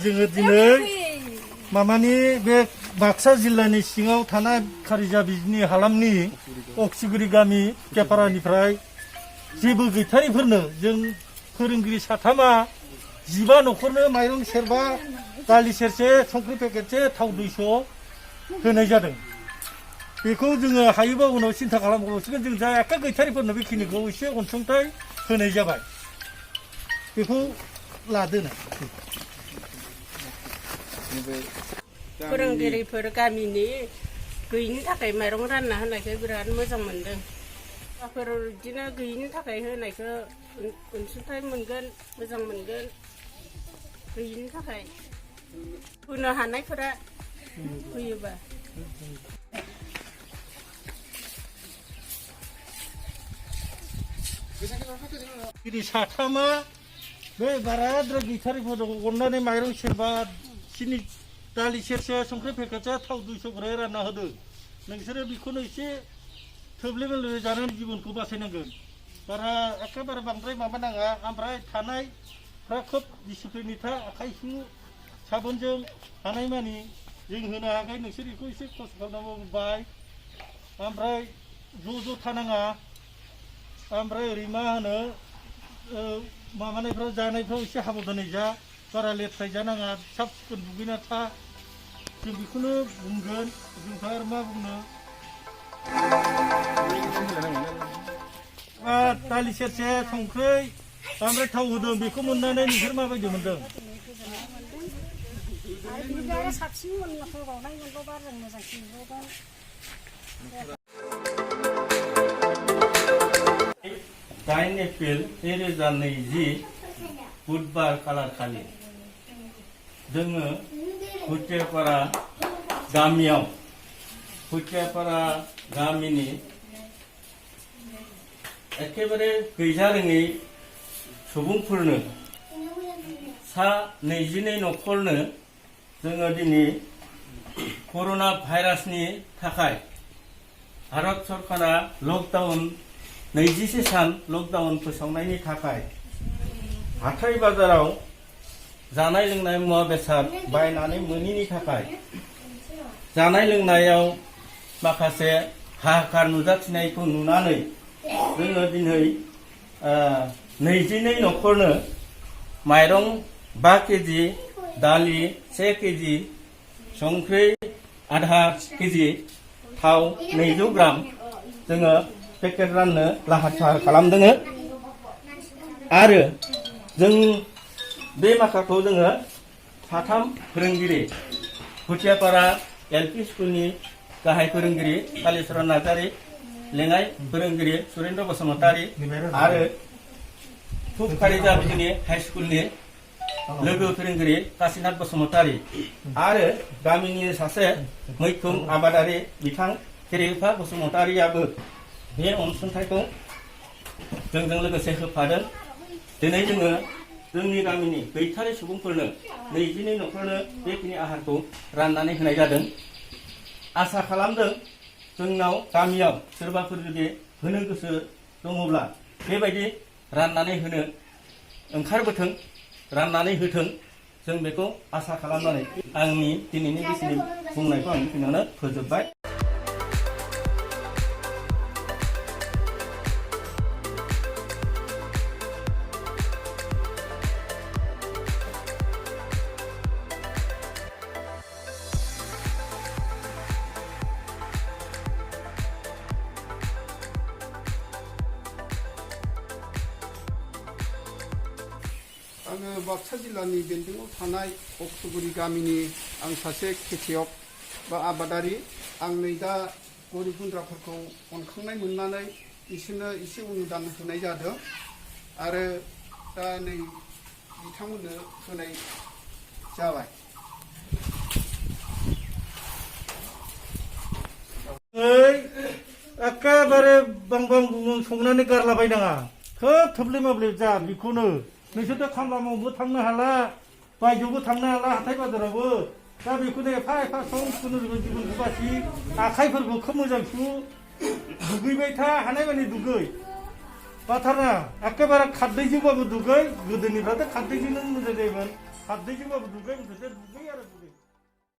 जोङो दिनै मामानि बे बाक्सा जिल्लानि सिङाव थानाय खारिजा बिजनि हालामनि अक्सिगुरि गामि केपारानिफ्राय जेबो गैथारिफोरनो जों फोरोंगिरि साथामा 15 न'खरनो माइरं सेरबा दालि सेरसे संख्रि पेकेटसे थाव 200 होनाय जादों। बेखौ जोङो हायोबा उनाव सिन्था खालामबावसिगोन। जों जा एका गैथारिफोरनो बेखिनिखौ एसे अनसुंथाइ होनाय जाबाय। बेखौ लादोनो फोरोंगिरिफोर गामिनि गैयिनि थाखाय माइरं रानना होनायखौ बिराद मोजां मोनदों। माबाफोर बिदिनो गैयिनि थाखाय होनायखौ अनसुंथाइ मोनगोन, मोजां मोनगोन। गैयिनि थाखाय होनो हानायफोरा होयोबा। साथामा बे बाराद्राय गैथारिफोर दं अननानै माइरं सेरबा सिनि दालि सेरसे संख्रि पेकेटसे थाव 200 ग्राय रानना होदो। नोंसोरो बेखौनो एसे थोब्ले मेले जानानै जिबनखौ बासायनांगोन। बारा एखेबारे बांद्राय माबा नाङा। ओमफ्राय थानायफ्रा खोब डिसिप्लिननि था, आखाइ सु साबोनजों हानायमानि जों होनो हायाखै। नोंसोर बेखौ एसे खस्थ' खालामनांगौ बाय। ओमफ्राय ज' थानाङा। ओमफ्राय ओरै मा होनो माबानायफ्राव जानायफ्राव एसे हाबदानै जा, बारा लेथ्राय जानाङा, साब सिखोन दुगैना था। जों बेखौनो बुंगोन। जोंफ्रा आरो मा बुंनो। दालि सेरसे संख्रै ओमफ्राय थाव होदों। बेखौ मोननानै नोंसोर माबायदि मोनदों? आरो साबसिन होबावनाय मोनबावबा जों मोजांसिन मोनबावगोन। 8 एप्रिल 2020 बुधबार खालार खालि जोङो हुथियापारा गामिनि एखेबारे गैजारोङै सुबुंफोरनो सा 22 न'खरनो जोङो दिनै कर'ना भाइरासनि थाखाय भारत सरकारा लकडाउन 21 सान लकडाउन फोसावनायनि थाखाय हाथाय बाजाराव जानाय लोंनाय मुवा बेसाद बायनानै मोनैनि थाखाय जानाय लोंनायाव माखासे हाहाकार नुजाथिनायखौ नुनानै जोङो दिनै 22 न'खरनो माइरं 5 केजि, दालि 1 केजि, संख्रि आधा केजि, थाव 200 ग्राम जोङो पेकेट राननो लाहार फाहार खालामदों। आरो जों बे माखाखौ जोङो साथाम फोरोंगिरि हुथियापारा एलपि स्कुलनि गाहाय फोरोंगिरि कालिचरन नार्जारी, लेङाइ फोरोंगिरि सुरेन्द्र बसुमतारी आरो खारिजा बिजनि हाइ स्कुलनि लोगो फोरोंगिरि काशिनाथ बसुमतारी आरो गामिनि सासे मैखोम आबादारि बिथां खेरेफा बसुमतारीयाबो बे अनसुंथाइखौ जोंजों लोगोसे होफादों। दिनै जोङो जोंनि गामिनि गैथारि सुबुंफोरनो 22 न'खरनो बेखिनि आहारखौ राननानै होनाय जादों। आसा खालामदों जोंनाव गामियाव सोरबाफोर जुदि होनो गोसो दङब्ला बेबायदि राननानै होनो ओंखारबोथों, राननानै होथों। जों बेखौ आसा खालामनानै आंनि दिनैनि बिसिनि बुंनायखौ आं बेखिनियावनो फोजोबबाय। आङो बाक्सा जिल्लानि बेन्दोङाव थानाय अक्सिगुरि गामिनि आं सासे खेथियक बा आबादारि। आं नै दा गरिब गुन्द्राफोरखौ अनखांनाय मोननानै बिसोरनो एसे अनुदान होनाय जादों आरो दा नै बिथांमोननो होनाय जाबाय। एखेबारे बां संनानै गारलाबायनाङा। खोब थोब्ले माब्ले जा बेखौनो। नोंसोरथ' खामला मावनोबो थांनो हाला, बायजोआवबो थांनो हाला, हाथाय बाजारावबो। दा बेखौनो एफा सम जिबनखौ बासि, आखाइफोरखौ खोब मोजां सु, दुगैबाय था, हानायमानि दुगै। बाथारना एखेबारे खारदैजोंबाबो दुगै। गोदोनिफ्राथ' खारदैजोंनो मोजां जायोमोन। हाद्दैजोंबाबो दुगैगोन दुगैयो आरो